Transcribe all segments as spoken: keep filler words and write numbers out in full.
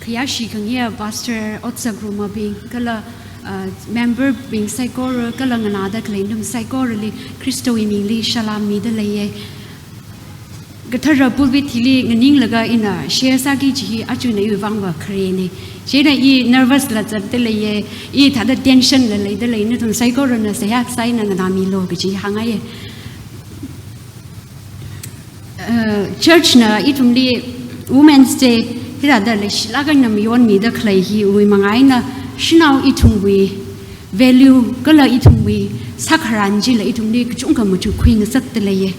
Khayāshi khangayā Pastor Otsak Rumabing, kala, uh, member bing saikora, kala nganāda khalei nathum saikorali Khristawui mingli salam mida leiye. Kathara pulpit hili nganinglaga ina share sāki kaji hi achuna iwui vangva kharene. Chieina i nervous la zatda leiye, i thāda tension la leida lei, nathum saikorana seihā sāna nganāmilu kaji hāngngaiye. Uh, church na ithumli Women's Day hithāda leishilāk eina mayonmida khalei hiwui manga eina shanao ithumwui value kala ithumwui sākharan chila ithumli kachungkha machukhui ngasakda leiye.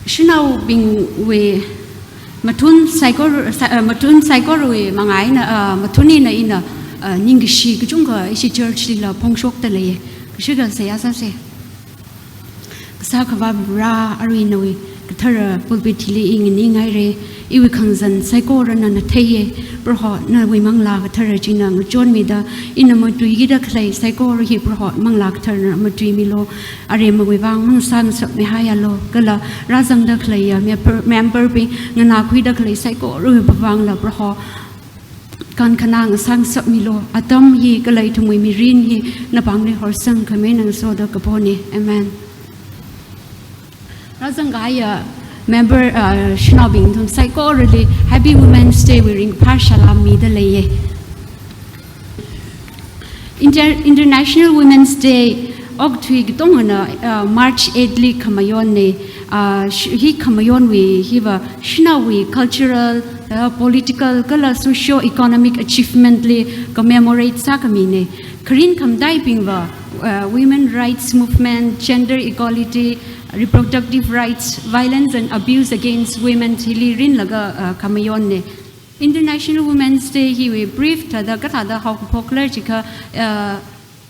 Shanaobingwui mathun saikor, sa-, uh, mathun saikorwui manga eina, uh, mathun eina ina, uh, ningkashi kachungkha ishi church lila phongshokda leiye. Kashika seihā sāse. Kasā Akhava Vare, arui nawui kathara pulpit hili i nganingaire, iwui khangazan saikora nana theiye, Proho nawui Manglā Kathara china ngachonmida, ina matuikida khalei saikora hi Proho Manglā Katharana matuimilu, aremawui vang mangsāngasakmihaialu, kala rāzangda khaleiya member, member bing nganākhuida khalei saikorawui vangla Proho kankhanā ngasāngasakmilu, atam hi kala ithumwui mirin hi napāngli horsangkhamei eina ngasoda kapone. Amen. Rāzangkahaiya member, uh, shanaobing nathum saikorali Happy Women's Day wui ringphā salam mida leiye. Inter-, International Women's Day okathui katongana, uh, March eight li khamayonne. Uh, sh-, hi khamayonwui hiva shanaowui cultural, uh, political kala socio-economic achievement li commemorate sākhamine. Kharing khamataibingva, uh, women rights movement, gender equality, reproductive rights, violence and abuse against women hili rinlaga, uh, khamayonne. International Women's Day hiwui brief thāda kathāda haokaphokla jiakha, uh,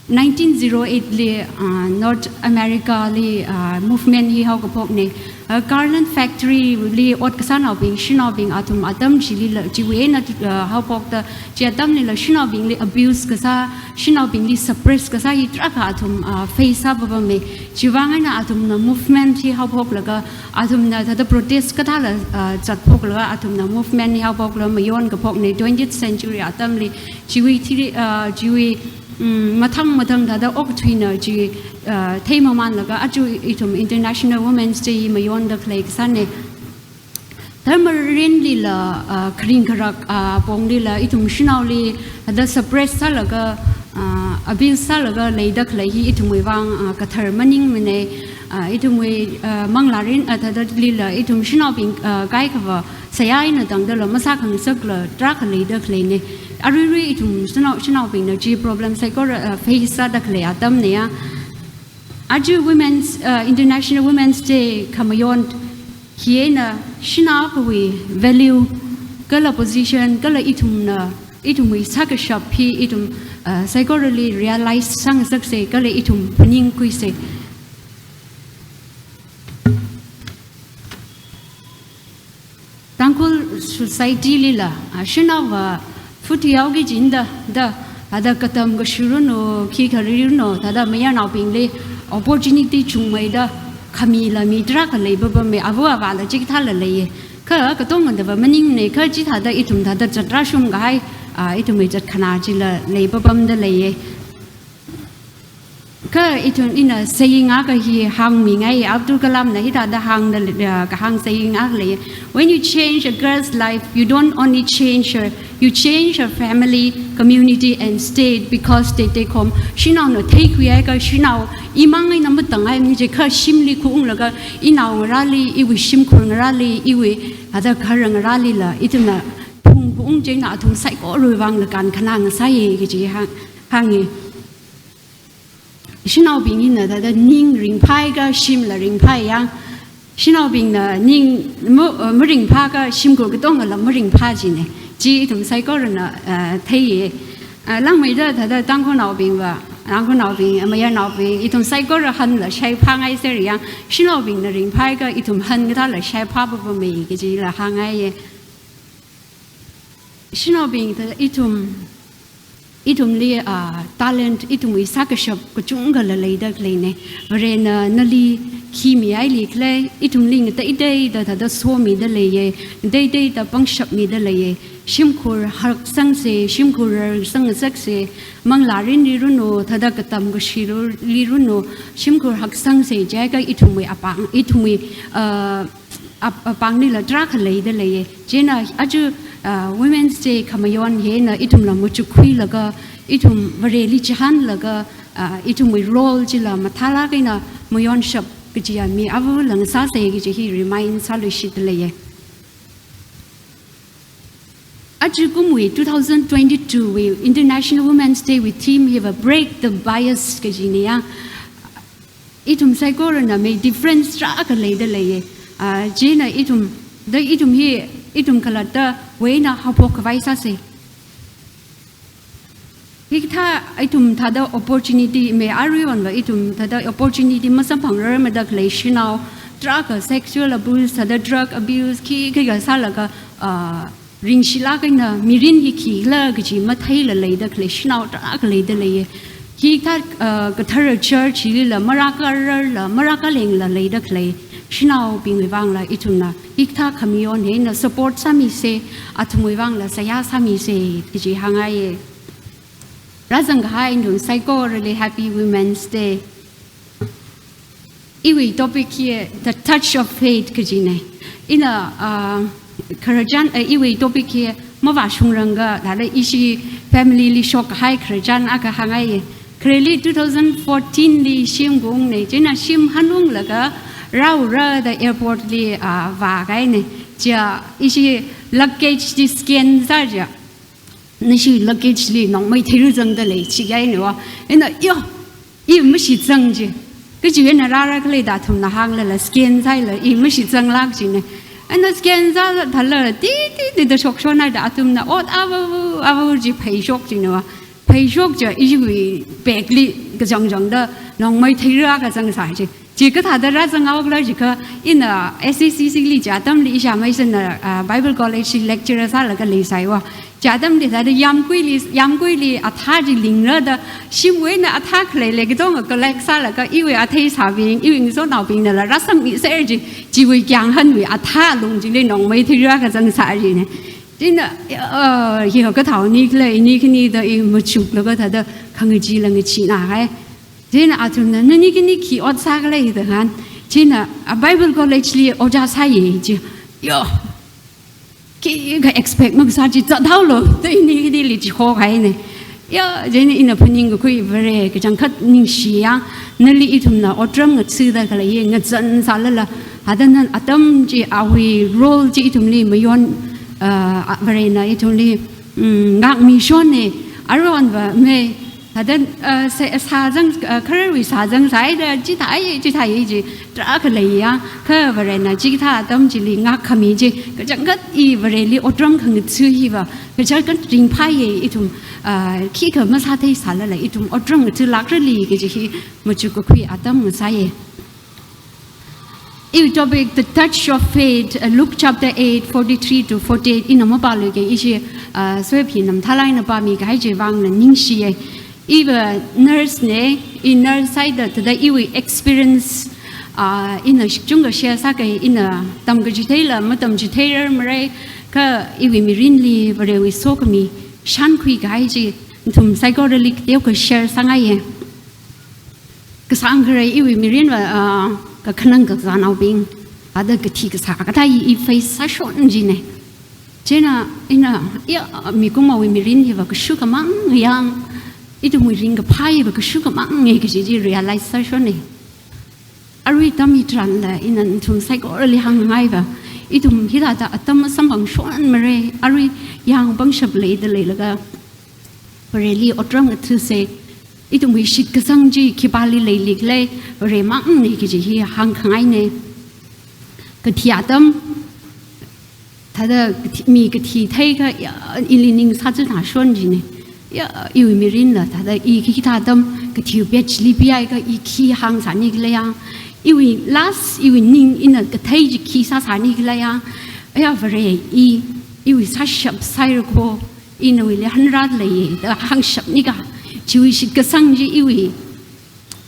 nineteen zero eight li, uh, North America li, uh, movement hi haokaphokne. Uh, garment factory li ot kasānaobing, shanaobing athum atam chilila, chiwui eina, uh, haophokta, chi atamlila shanaobingli abuse kasā, shanaobingli suppress kasā hi tarākha athum, uh, face sāpapame. Chiwui vang eina athumna movement hi haophoklaga, athumna thāda protest kathāla, uh, zatphoklaga, athumna movement hi haophoklaga mayonkaphokne twentieth century atamli, chiwui thili, uh, chiwui, mm, mathang mathang thāda okathuina chi, uh, theimamanlaga aja ithum International Women's Day hi mayonda khalei kasāne. Dharma rinlila, uh, kharing kharak, uh, ponglila ithum shanaoli thāda suppress sālaga, uh, abuse sālaga leida khalei hi ithumwui vang, uh, kathar maningmane, uh, ithumwui, uh, manglā rin, uh, thādalila ithum shanaobing, uh, kaikhava seihā eina tangdala masākhangasakla tarākha leida khaleine. Aruirui ithum shanao, shanaobingna chi problem saikora, uh, face sāda khalei atamne ya. Aja Women's, uh, International Women's Day khamayon hi eina shanao akhawui value kala position kala ithumna, ithumwui sākashap hi ithum, uh, saikorali realize sāngasakse kala ithum phaningkhuise. Tangkhul society lila, ah, shanaova futhi yaoki jinda, da, ada katam kashurunu, khi kharirunu, thāda mayarnaobingli opportunity chungmeida, khamila mi tarākha leipapame, ava avāla chikathāla leiye. Kha katongana va maningne, kha chithāda ithum thāda zatrāshungkahai, ah, ithumwui zatkhanā chila leipapamda leiye. Kha ithum ina saying akha hi hāngmingai, Abdul Kalamna hithāda hāngda, uh, kahāng saying akha lei. When you change a girl's life, you don't only change her, you change her family, community and state because they take home. Shanaona theikhuihaiakha shanao imang eina matangai ni je kha shimli khuunglaga inao ngarāli, iwui shimkhur ngarāli, iwui ada khara ngarālila, ithumna phungkhuung chieina athum saikorawui vangla kankhanā ngasāye kaji hāng, hānge. Shanaobing hina thāda ning ringphāakha shimla ringphāya. Shanaobingna ning ma-, uh, maringphāakha shimkhur katongala maringphā jine. Chi ithum saikorana, uh, theiye. Uh, langmeida thāda Tangkhulnaobingva, Tangkhulnaobing, mayarnaobing, ithum saikora hanla shaiphāngaisera ya. Shanaobingna ringphāakha ithum han kathāla shaiphāpapame kajila hāngngaiye. Shanaobing thāda ithum Ithumli, ah, talent, ithumwui sākashap kachungkhala leida khaleina. Varena nali khi mihaili khalei, ithumli ngateiteida thāda somida leiya, ngateiteida pangshap mida leiya. Shimkhur haksangsa, shimkhur rarsang ngasaksa, manglārin riranu, thāda katam kashirur liranu, shimkhur haksangsa, jiakha ithumwui apāng, ithumwui, ah, ap-, apānglila tarākha leida leiya. Chieina aja, ah, Women's Day khamayon hina ithumla machukkhuilaga, ithum Vareli chihānlaga, ah, ithumwui role chila mathālāk eina mayonshap kajiya mi ava lang sāsa kaji hi remind sāluishitda leiya. Aja kumwui two thousand twenty-two wui International Women's Day wui theme hiva Break the Bias kajina ya. Ithum saikorana mi difference tarākha leida leiya. Ah, chieina ithum, da ithum hi, ithum khalattawui eina haophok khavai sāsa. Hikathā ithum thāda opportunity mi aruiwui vangva ithum thāda opportunity masamphangrarmada khalei shanao, tarākha sexual abuse, thāda drug abuse, khi khikha sālaga, ah, ringshilāk eina mirin hi khikhala kaji matheila leida khalei shanao tarākha leida leiya. Hikathā, ah, kathara church hilila marākararla, marākalengla leida khalei shanaobingwui vangla ithumna hikathā khamayon hina support sāmisa, athumwui vangla seihā sāmisa kaji hāngngaiya. Rāzangkahai ithum saikorali Happy Women's Day. Iwui topic hi The Touch of Faith kajina. Ina, ah, khararchan, eh, iwui topic hi mavāshungranga, thāda ishi family li shokkahai khararchan akha hāngngaiya. Khareli two thousand fourteen li shim kungna, chieina shim hanunglaga rāura da airport li, ah, vākahaina. Chiya ishi luggage li scan sā chiya, nashi luggage li nongmei theira zangda lei chikahaina wa. Ina, yo, i mashitsang ji. Kaji eina rāra khalei da athumna hānglala scan sāhaila i mashitsanglāk jina. Ina scan sā thāla ti, ti, ti da shokshonhaida athumna ot ava, ava ji pheishok jina wa. Pheishok chiya iwui bag li kachangchangda nongmei theira kazang sā ji. Chikathāda rāzanghaokhala jiakha ina S A C C li chi atamli ishāmeisana, ah, Bible College li lecturer sālaga leisai wa. Chi atamli thāda yāmguili, yāmguili athā chi lingra da shimwui eina athā khalei lei katonga collect sālaga iwui athei sābing, iwui ngasotnaobingnala rāsangmiser ji, chiwui kyang hanwui athā lung chili nongmei theira kazang sā jina. Chieina, ah, hi hakathā nikhala, ini khani da i machuklaga thāda khangachee la ngacheena hai. Chieina athumna, nani khani khi ot sākhala da hāng. Chieina, ah, Bible College li ojā sāya ji. Yo. Khikha expect makasā chi zathaolu, da ini khanili chihokahaina. Ya, chieina ina phaningkakhui Vare kachangkhat ningshiya, nali ithumna otram ngathada khalei hi ngazan sālala, thāda nana atam chi awui role chi ithumli mayon, ah, Varena ithumli, mm, ngākmishonna, aruiwui vangva mi, thāda, ah, sā, sāzang, ah, khararwui sāzang sāhaida, chithāya, chithāya ji, tarākha leiya, kha Varena chikathā atam chili ngākkhami ji, kachangkhat i Vareli otram khangatha hiva, kachangkhat ringphāya ithum, ah, khikha masāthei sālala ithum otram ngathalākrali kaji hi machukkakhui atam ngasāya. Iwui topic, The Touch of Faith, uh, Luke chapter eight, forty-three to forty-eight, ina mapāluike ishi, uh, sweep hina mathālāk eina pāmikahai chiwui vangna ningshiya. Iva nurse na, i nurse sāhaida thāda iwui experience, uh, ina shik chungkha share sākahai, ina tamkachitheila matamchitheirarmara, kha iwui mirinli Varewui sokhami shānkhuikahai chi, nathum saikorali kateokha share sāngaiya. Kasāngkharai iwui mirinva, ah, kakhanang kazānaobing, thāda kathi kasā kathā i face sāshon jina. Chieina, ina, ya, mikumowui mirin hiva kashuk amang yang, ithumwui ringkaphā hiva kashuk amanga kaji chi realize sāshonna. Arui atam hitharanla, ina nathum saikorali hāngngaiva, ithum hithāda atam masamphangshonmara, arui yang pangshap leida leilaga, Vareli otram ngathasa, ithumwui shitkasang chi khipāli leilikhala, Varemangna kaji hi hāngkhangaina. Kathi atam, thāda kathi, mi kathi theikha, ya, ili ning sāchithāshon jina. Ya, iwui mirinla, thāda i khi hithā atam kathiwui page li pihaiakha i khi hāngsānikhala ya. Iwui last, iwui ning ina kathei chi khi sāsānikhala ya. Ya, Vare i, iwui sāshap sāhaira kho. ina wili hanrat leiya, da hāngshap nika, chiwui shitkasang chi iwui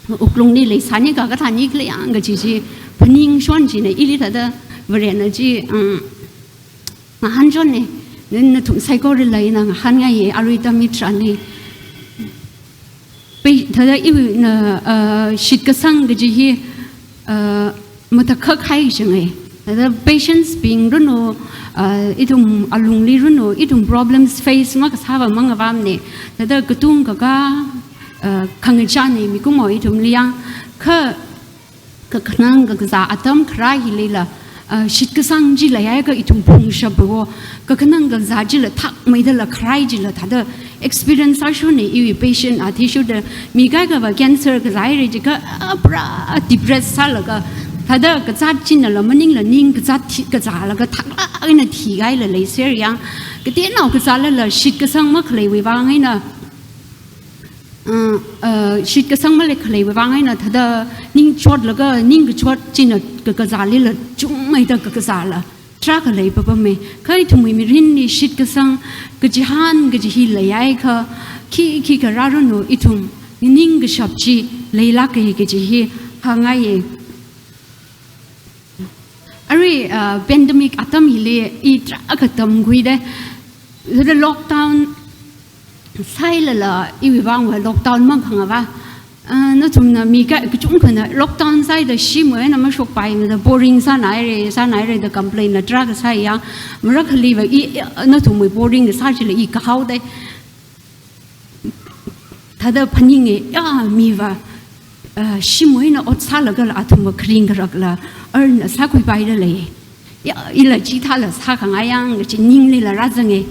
wuklungli leisā nika, kathā nika lei yang kaji chi, phaningshon china ili thāda, Varena chi, um, ngahānshon ne, nin nathum saikorali ina ngahānngaiya, arui atam hitharan li. Pei, thāda iwui na, uh, shitkasang kaji hi, uh, matakhak hai shang e. Thāda patients bing runu, uh, ithum alungli runu, ithum problems face makasāva mangavamne. Thāda katung kaka, uh, khangachāne mikumo ithumli yang. Kha kakhanang kakazā atam kharā hilila, uh, shitkasang chi leihaiakha ithum phungshapva, kakhanang kakazā chila thakmeidala kharā chila thāda experience sāshon ne iwui patient athishurda mi kaikhava cancer kazāhaira jiakha, uh, pura depress sālaga thāda kazāt chinala maningla ning kazāt thi, kazālaga thaklāk eina thikahaila leiser yang. Kateonao kazālala shitkasang makhaleiwui vang eina, uh, uh, shitkasang malei khaleiwui vang eina thāda ningchotlaga, ning kachot china ka, kazālila chungmeida kakazāla tarākha leipapame. Kha ithumwui mirinli shitkasang kachihān kaji hi leihaiakha, khi khikha rāranu ithum ning kashap chi leilāka kaji hi hāngngaiya. Arui, uh, pandemic atam hili i tarākha tamkhuida, thāda lockdown sāhailala iwui vangva lockdown mang khangava. Uh, nathumna mi ka, kachungkhana lockdown sāhaida shimwui eina mashokpaimada boring sānahaira, sānahaira da complain la tarākha sāya. Marakhaliva i, i, nathumwui boring kasā chila i kahaoda. Thāda phaninga, ya, miva, uh, shimwui eina ot sālagala athumva kharing kharakla earn sākhuipaida lei. Ya, ila chithāla sākhangai yang kaji ninglila rāzanga.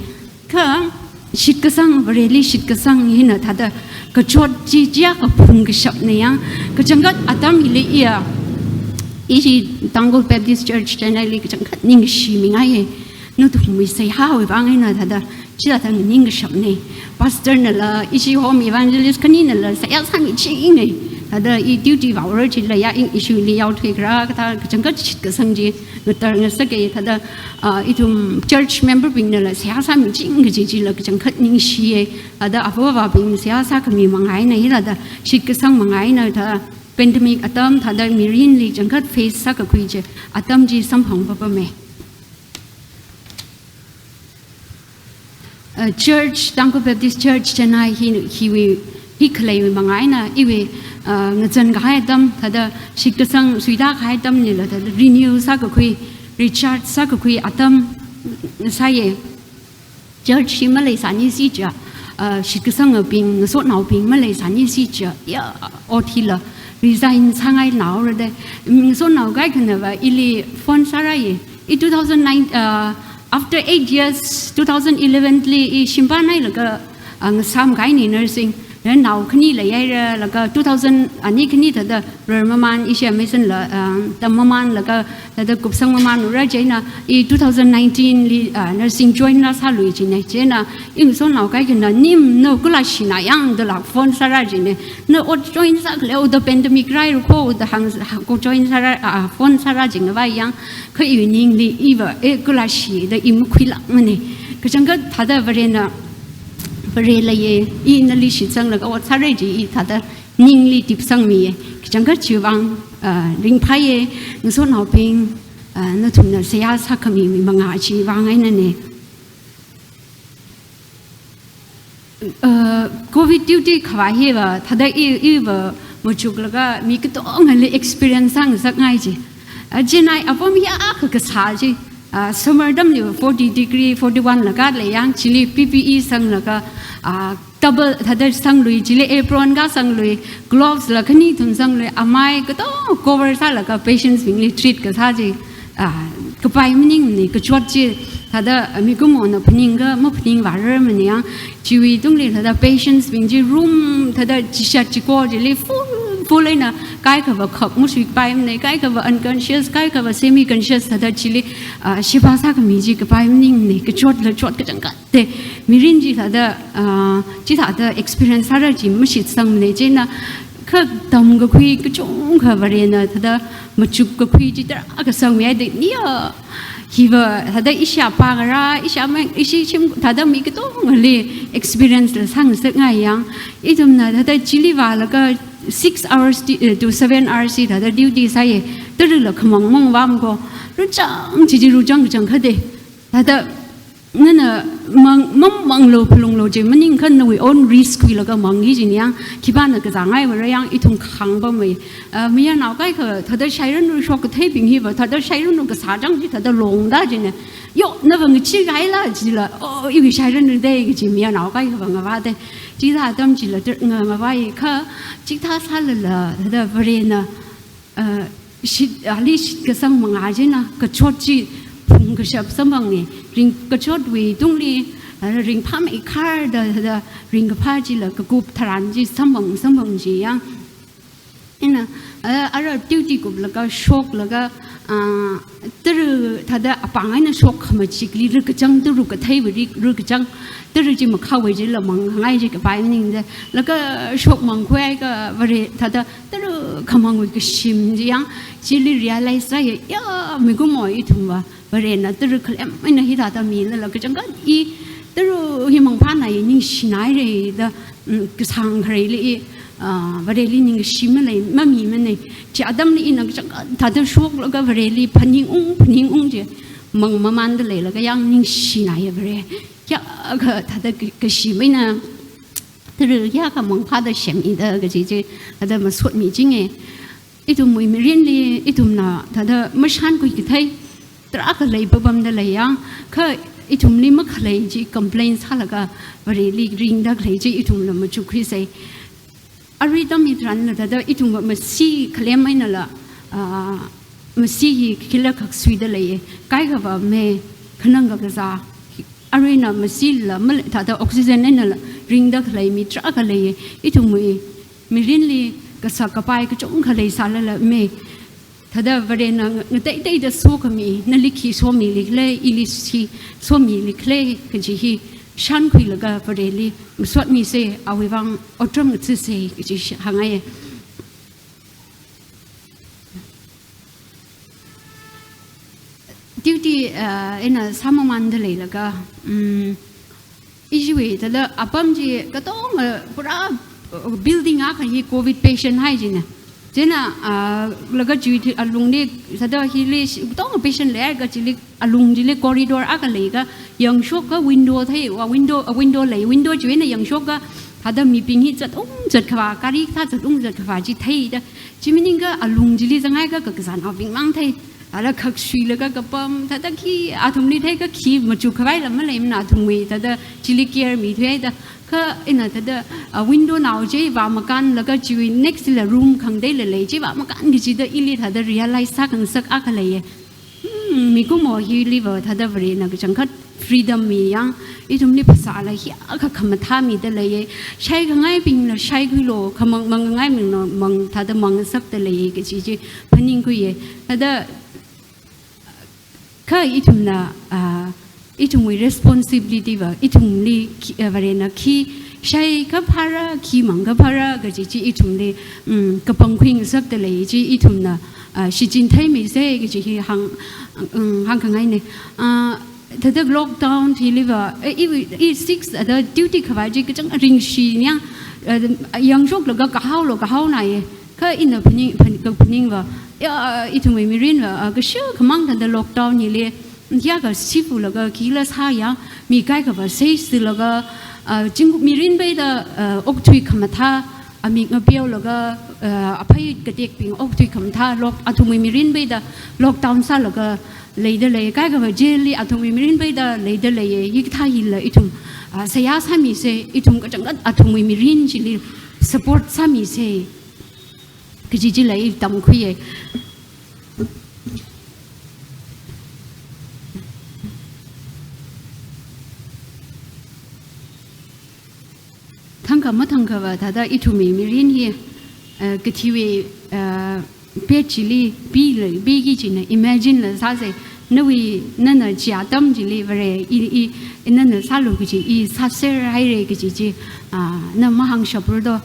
Kha shitkasang, Vareli shitkasang hina thāda kachot chi chiakha phungkashapna yang, kachangkhat atam hili iya, ishi Tangkhul Baptist Church Chennai li kachangkhat ningshimingaiya. Nathumwui seihāwui vang eina thāda chithāda ningkashapna. Pastor nala, ishi home evangelist khaninala seihā sāmichinga. Thāda i duty vāra chila ya, i, ishili yaothui kharā kathā kachangkhat shitkasang chi ngatar ngasaka. Thāda, ah, ithum church member bingnala seihā sāmiching kaji chila kachangkhat ningshiya. Thāda avāva̱bing seihā sākhami manga eina hithāda shitkasang manga eina thāda pandemic atam thāda mirinli changkhat face sākakhui chi atam chi samphangpapame. Uh, church, Tangkhul Baptist Church Chennai hi, hiwui, hi khaleiwui manga eina, iwui, uh, ngazan kahai atam, thāda shitkasang suida kahai atamlila, thāda renew sākakhui, recharge sākakhui atam sāya. Church hi maleisānisi chiakha, uh, shitkasangbing, ngasotnaobing maleisānisi chiakha, ya, ot hila resign sāngainaora da. Ngasotnao kaikhanava ili phone sārāya. I two thousand nine, uh, after eight years, two thousand eleven li i shimpan hailaga, uh, ngasam kahaina nursing. Then nao khani leihaira, laga two thousand, ani khani thāda rar maman, ishi mission la, uh, tam maman, laga thāda kupsang mamanra chieina, i two thousand nineteen li, uh, nursing join la sālui china. Chieina, i ngasotnao kaikhana nim, no kula shina yang da la phone sārā china. No ot join sākhaleo da pandemic rairu kho da hāng, hāng ko join sārā, uh, phone sārā chingavai yang. Kha iwui ningli iva, eh, kula shi da i makhuilākmana. Kachangkhat thāda Varena, Vare leiya, i nali shitsanglaga ot sāra ji i thāda ningli tipsangmiya. Kachangkhat chiwui vang, ah, ringphāya, ngasotnaobing, ah, nathumna seihā sākhami mi manga chiwui vang einana. Uh, covid duty khavā hiva, thāda i, iva machuklaga mi katongali experience sāngasakngai ji. Uh, Chennai apam ya ka, kasā ji. Uh, summer atamli forty degree, forty-one la katlei yang, chili P P E sanglaga, uh, double, thāda sanglui, chili apron ka sanglui, gloves la khani thum sanglui, amai katong cover sālaga patients bingli treat kasā ji. Ah, kapai maningmana, kachot chi, thāda, ah, mikumona phaningakha, maphaningvārarmana yang, chiwui tungli thāda patients bing chi room, thāda chishat chiko chili full, full eina, kaikhava khak masuipaimana, kaikhava unconscious, kaikhava semi-conscious, thāda chili, ah, shipa sākhami chi kapai maningmana, kachotla chot kachangkhat. Te, mirin chi thāda, ah, chithāda experience sāra chi mashitsangmana chieina, kha tamkakhui kachungkha Varena thāda machukkakhui chi tarākha sangmihaida niya, Khiva thada ishi apā ngarā, ishi amei, ishi shim thada mi katongali experience la sāngasakngai yang. Ithumna thada chili vālaga six hours di-, eh, to seven hours hi thada duty sāya. Tarala khamang mang vāmko. Rujang chi chi rujang kachang khade. Thada nana mang, mang manglo phalunglo chi maningakha nawui own risk khuilaga mang hi jin yang. Khipāna kazāngai vāra yang ithum khangpamei. Ah, mayarnao kaikha thada shairanru shok katheibing hiva, thada shairanru kasā chang chi thada longda jina. Yo, nava ngacheekahaila jila, oh, iwui shairanru dei kaji mayarnao kaikhava ngavāda. Chithā atam chila tir-, nga-, ngavāya kha, chithā sālala, thada Varena, ah, shit, ali shitkasang manga jina, kachot chi phungkashap samphanga, ring kachotwui tungli, ah, ringphāmei kharda, thada ringkaphā chila kakup tharan chi samphang, samphang chi yang. Ina, ah, ara duty kuplaga, shoklaga, ah, tara thada apāng eina shok khamachikli rikachang, tara katheiwui ri-, rikachang, tara chi makhavai chila mangngai chi kapai maningda. Laga shok mangkhuiakha Vare thada tara khamangwui kashim chi yang, chili realize sāya, ya, mikumo ithumva Varena tara khalem eina hithāda milala kachangkhat i tara hi mangphāna i ningshinaira da, mm, kasāng khareli i, ah, Vareli ningshi malei, mami manei. Chi atamli ina kachangkhat thada shoklaga Vareli phaningung, phaningung chi mang mamanda leilaga yang ningshinaya Vare. Kayākha thada ka-, kashim eina tara kayākha mangphāda shemida kaji chi, thada masotmichinga. Ithumwui mirinli, ithumna thada mashankhui kathei tarākha leipapamda lei yang, kha ithumli makhalei chi complain sālaga Vareli ringda khalei chi ithumla machukkhuisa. Arui atam hitharanla thada ithumva masi khalem einala, ah, masi hi khila khaksuida leiya. Kaikhava mei, khanang kakazā. Aruina masila male, thada oxygen einala ringda khalei mi tarākha leiya. Ithumwui mirinli kasak kapai kachungkha leisālala mei, thada Varena nga-, ngateiteida sokhami, nali khi somili khala, ili khi somili khala kaji hi shankhuilaga Vareli masotmisa, awui vang otram ngathasa kaji shi-, hāngngaiya. Duty, ah, eina sāmamanda leilaga, mm, ishiwui thada apam chi katonga, ah, pura, ah, building akha hi covid patient hai jina. Chieina, ah, laga chiwui alungli thada hili shi-, katonga patient leiakha chili alung chili corridor akha leiakha yangshoka window theiva, window, ah, window lei, window chiwui eina yangshoka thada mibing hi zatung zatkhavā, gari thā zatung zatkhavā chi theida. Chi maningakha alung chili zanghaiakha kakazānaobing mang thei. Ala khaksuilaga kapam, thada khi athumli theiakha khi machukkhavai lam maleimana athumwui, thada chili care mithuida. Kha ina thada, ah, window nao chi vāmakanlaga chiwui next la room khangateila lei, chi vāmakan kajida ili thada realize sākhangasak akha leiya. Hmm, mikumo hiliva thada Varena kachangkhat freedom mi yang, ithumli phasāla hiyākha khamathā mida leiya. Shaikhangaibingla shaikhuilu, khamang, mangngaibingla mang, thada mangngasakda leiya kaji chi phaningkhuiya. Thada kha ithumna, ah, ithumwui responsibility va, ithumli khi, ah, Varena khi shaikaphāra, khi mangkaphāra kaji chi ithumli, mm, kapangkhui ngasakda lei chi ithumna, ah, shichin theimeisa kaji hi hāng, mm, hāngkhangaina. Ah, thada lockdown hiliva, eh, i, i six thada duty khavai chi kachang ringshi niya, eh, yangshoklaga kahaolu, kahaonaya. Kha ina phaning, phan-, kaphaningva, ya, ithumwui mirinva, ah, kashikhamang thada lockdown hili, kayākha sifulaga khila sāya, mi kaikhava seilaga, ah, ching mirin peida, ah, okthui khamathā, amik ngapeolaga, ah, aphei katekbing okthui khamathā, lock, athumwui mirin peida lockdown sālaga leida lei, kaikhava jail li athumwui mirin peida leida leiya, hikathā hila ithum, ah, seihā sāmisa, ithum kachangkhat athumwui mirin chili support sāmisa. Kaji chila i tamkhuiya. Thangkha mathangkhava thada ithumwui mirin hi, eh, kathiwui, eh, page chili pila, piki china imagine la sāsa, nawui, nana chi atam chili Vare, i, i, i nana sālu kaji, i sāserhaira kaji chi, ah, na mahāngshapra do.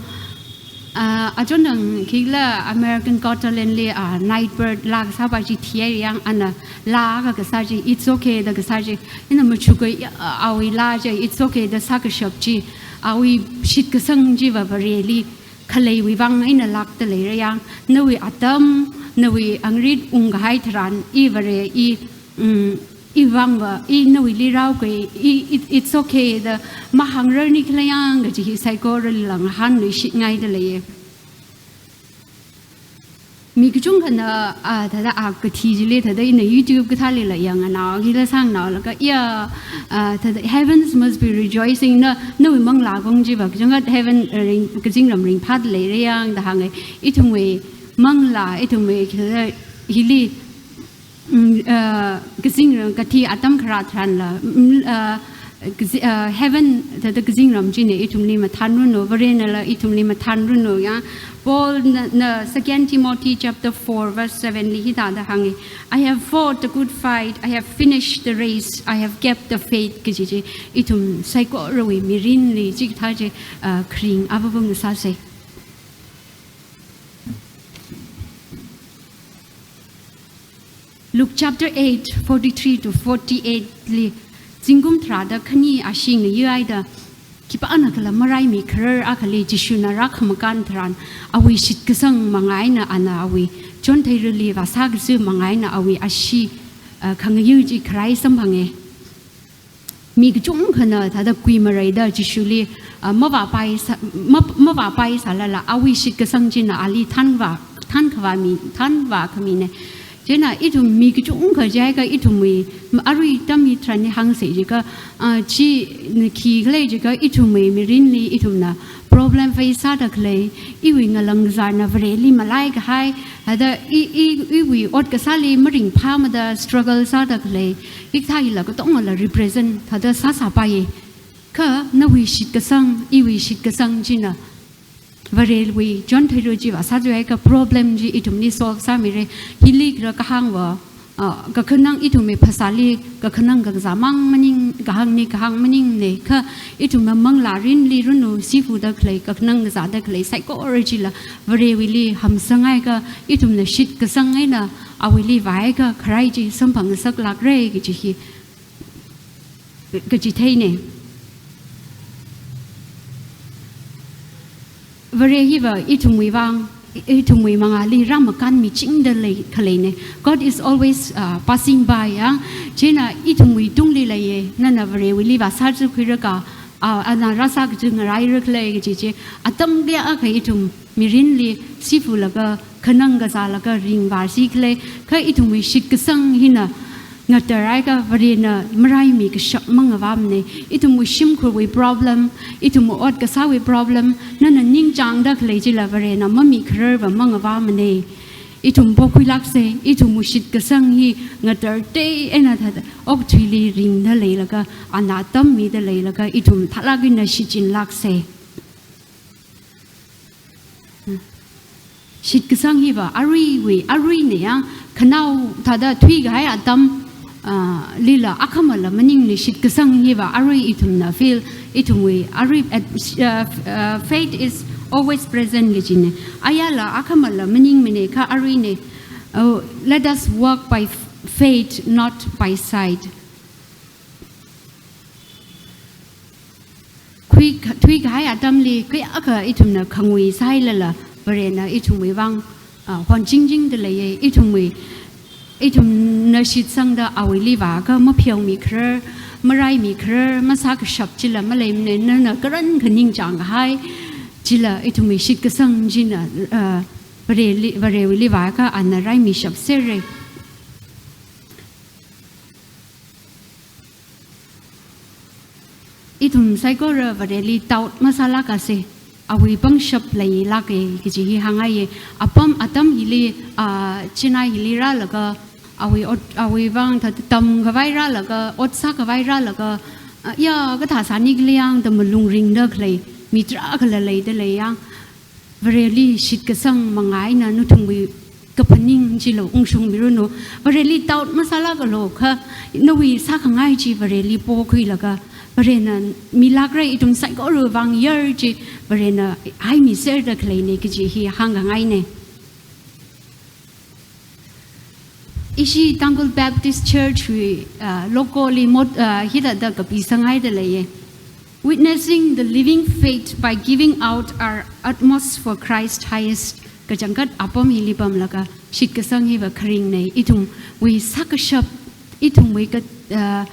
Ah, achonthang khikhala American Got Talent li, ah, Nightbird laa kasāpa chi thihai yang, ana laa akha kasā chi, "It's okay" da kasā chi. Ina machukkhui, ah, awui laa chi, "It's okay" da sākashap chi, awui shitkasang chiva Vareli khaleiwui vang eina lākda leira yang, nawui atam, nawui angrit ungkahai tharan, i Vare, i, mm, iwui vangva, i nawuili rāukhui, i, it, "It's okay" da mahāngrarnikhala yang kaji hi saikorali ngahānluishit ngaida leiya. Mi kachungkhana, ah, thāda, ah, kathi chili thāda ina YouTube kathālila yangnao, hila sāngnaolaga, ya, ah, thāda, "Heavens must be rejoicing" na, nawui manglā kong chiva, kachungkha heaven, eh, ring, kazingram ringphāda leira yang da hānga. Ithumwui manglā, ithumwui khikhala hili, mm, uh, kazingram kathi atam kharā tharanla, mm, uh, kazi-, uh, heaven, thāda kazingram china ithumli mathānranu, Varenala ithumli mathānranu ya. Paul na, na Second Timothy chapter four verse seven li hithāda hānga, "I have fought the good fight, I have finished the race, I have kept the faith" kaji chi, ithum saikorawui mirinli chikathā chi, uh, kharing avāvung sāsa. Luke chapter eight, forty-three to forty-eight li, zingkum tharāda khani ashee ngayihaida, khipānakhala maraimikharar akhali Jishuna rākhamakān tharan, awui shitkasang manga eina ana awui chontheirali vāsākazi manga eina awui ashee, ah, khangayi chi kharai samphanga. Mi kachungkhana thāda kuimareida Jishuli, ah, mavāpai sā, ma, mavāpai sālala, awui shitkasang china ali thanvā, thankhavā mi, thanvā khamina. Chieina ithum mi kachungkha jiakha ithumwui, arui atam hitharanli hāngsa jiakha, ah, chi na khikhala jiakha ithumwui mirinli ithumna problem face sāda khalei, iwui ngalang kazarna Vareli malaikahai, thāda i, i, iwui ot kasāli maringphāmada struggle sāda khalei, hikathā hila katongala represent thāda sāsāpaiya. Kha nawui shitkasang, iwui shitkasang china Varewui chontheira chi vāsā chiakha problem chi ithumli solve sāmira. Hili kharā kahāngva, ah, kakhanang ithumwui phasāli kakhanang kakazā mang maning, kahāngli kahāng maningmana, kha ithumna manglā rinli ranu, sifuda khalei, kakhanang kazāda khalei saikora chila Varewuili hamsangakha, ithumna shitkasang eina awuili vāakha kharai chi samphangngasaklākra kaji hi kachitheina. Vare hiva ithumwui vang, ithumwui mangāli rāmakānmichingda lei khaleina. God is always, uh, passing by, ya. Chieina ithumwui tungli leiya, nana Varewuili vāsāzakhuirakha, uh, ana rāsā kachi ngaraira khala kaji chi. Atam kayākha ithum mirinli sifulaga, khanang kazālaga ringvāsi khala, kha ithumwui shitkasang hina ngatarhaiakha Varena maraimi kashap mangavāmana. Ithumwui shimkhurwui problem, ithumwui ot kasāwui problem, nana ningchāngda khalei chila Varena mamikhararva mangavāmana. Ithum pokhuilāksa, ithumwui shitkasang hi ngatartei eina thāda okathuili ringda leilaga, ana atam mida leilaga, ithum thālāk eina shichinlāksa. Shitkasang hiva aruiwui, aruina ya, khanao thāda thuikahai atam, ah, lila akhamala maningmana. Shitkasang hiva arui ithumna feel, ithumwui arui at, uh, uh, faith is always present kajina. Ayala akhamala maningmana, kha aruina. Oh, let us walk by f-, faith, not by sight. Khui, thuikahai atamli kayākha ithumna khangui sāhailala, Varena ithumwui vang, ah, honchingchingda leiya. Ithumwui, ithumna shitsangda awuili vāakha mapheomikharar, maraimikharar, masākashap chila maleimana. Nana karankha ningchāngkahai chila ithumwui shitkasang china, ah, Vareli, Varewuili vāakha ana raimishapsera. Ithum saikora Vareli doubt masālākasa, awui pangshap leilāka kaji hi hāngngaiya. Apam atam hili, ah, Chennai hili rālaga, awui ot, awui vang thāda tamkhavai rālaga, ot sākhavai rālaga, ah, ya, kathā sāni khala yang da malung ringda khalei mi tarākhala leida lei yang. Vareli shitkasang manga eina nathumwui kaphaning chila ungshungmiranu. Vareli doubt masālākalu kha, nawui sākhangai chi Vareli pokhuilaga, Varena milākra ithum saikorawui vang yar chi Varena haimiserda khaleina kaji hi hāngkhangaina. Ishi Tangkhul Baptist Church wui, ah, logo li mot-, ah, hithāda kapisanghaida leiya. Witnessing the living faith by giving out our utmost for Christ highest. Kachangkhat apam hili pamlaga shitkasang hiva kharingna, ithumwui sākashap, ithumwui ka, ah,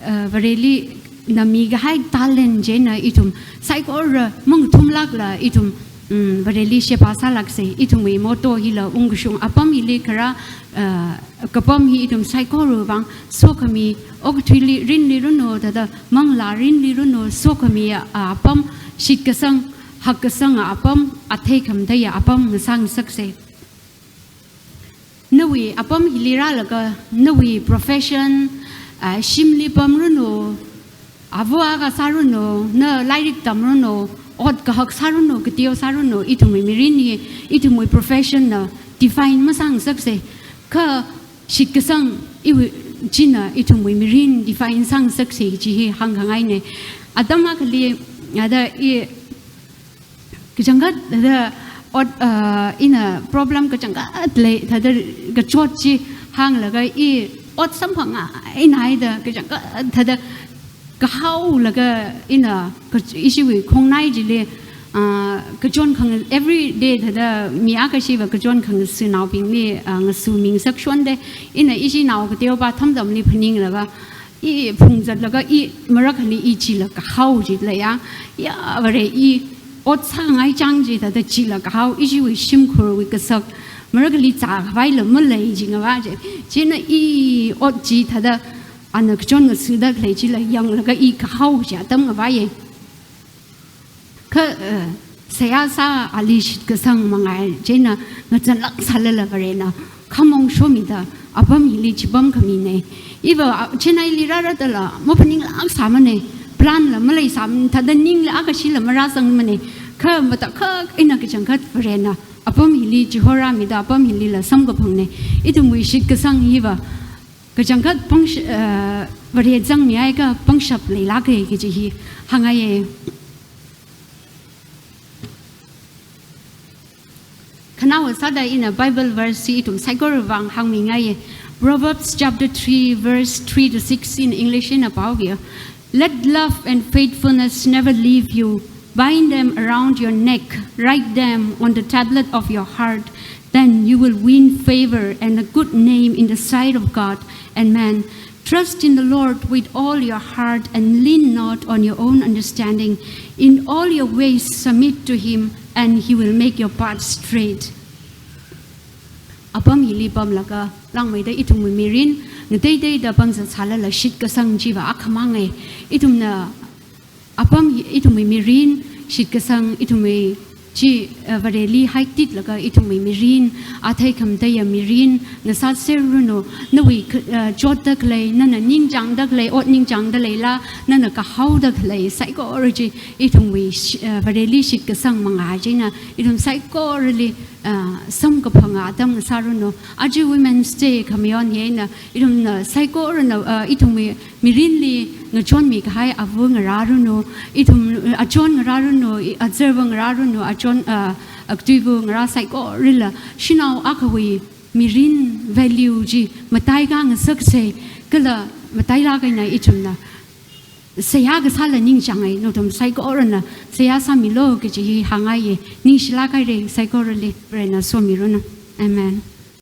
ah, Vareli na mikahai talent china ithum saikora mangathumlākla ithum, mm, Vareli sheba sālāksa. Ithumwui motto hila ungkashung apam hili kharā, ah, kapam hi ithum saikorawui vang sokhami, okathuili rinliranu, thāda manglā rinliranu, sokhami, ah, apam, shitkasang, hakkasang apam, athei khamataiya apam ngasāngasaksa. Nawui apam hili rālaga, nawui profession, ah, shimli pamranu, ava akha sāranu, na lairik tamranu, ot kahak sāranu, kateo sāranu, ithumwui mirin hi, ithumwui profession na define masāngasaksa. Kha shitkasang iwui china ithumwui mirin define sāngasaksa chi hi hāngkhangaina. Atam akhali, ada i kachangkhat thāda ot, ah, ina problem kachangkhat lei, thāda kachot chi hānglaga i ot samphanghaina haida kachangkhat thāda kahaolaga ina ka, ishiwui khongnai chili, ah, kachon khang every day thāda mi akha shiva kachon khangasui naobingli, ah, ngasuimingasakshonda, ina ishi nao kateopa thamtamli phaninglaga, i phungzatlaga i marakhali i chila kahao chi leiya. Ya Vare, i ot sāngai chang chi thāda chila kahao, ishiwui shimkhurwui kasak, marakhali zākhavaila malei chi ngavā chi. China i ot chi thāda ana kachon ngasuida khalei chila yanglaga i kahao chi atam ngavāya. Kha, eh, seihā sā ali shitkasang mangai china ngazanlāk sālala Varena khamong shomida apam hili chipam khamina. Iva, ah, Chennai li rāra dala maphaninglāk sāmana, plan la maleisāmana, thāda ningla akha shila marāsangmana. Kha matakhak eina kachangkhat Varena apam hili chihorāmida apam hilila samkaphangna. Ithumwui shitkasang hiva kachangkhat pangsh-, eh, Vare zangmihaiakha pangshap leilāka kaji hi hāngngaiya. Khanaowa sāda ina Bible verse chi ithum saikorawui vang hāngmingaiya. Proverbs chapter three, verse three to six in English ina paoki. "Let love and faithfulness never leave you. Bind them around your neck. Write them on the tablet of your heart. Then you will win favor and a good name in the sight of God and man. Trust in the Lord with all your heart and lean not on your own understanding. In all your ways submit to him, and he will make your path straight." Apam hili pamlaga langmeida ithumwui mirin ngateiteida pangzat sālala shitkasang chiva akhamanga. Ithumna apam hi, ithumwui mirin shitkasang, ithumwui chi, eh, Vareli haititlaga ithumwui mirin athei khamataiya mirin ngasāserranu. Nawui kh-, eh, chotda khalei, nana ningchāngda khalei, ot ningchāngda leila, nana kahaoda khalei saikora chi ithumwui sh-, eh, Vareli shitkasang manga china ithum saikorali, ah, samkaphanga atam ngasāranu. Aja Women's Day khamayon hi eina ithumna saikorana, ah, ithumwui mirinli ngachonmi kahai ava ngarāranu, ithum, ah, achon ngarāranu, i, azarva ngarāranu, achon, ah, aktuiva ngarā saikorala shanao akhawui mirin value chi mataikhangasaksa, kala matailāk eina ithumna seihā kasāla ningchānga, nathum saikorana seihā sāmilu kaji hi hāngngaiya. Ningshilāk haira saikorali, Varena somiranu. Amen.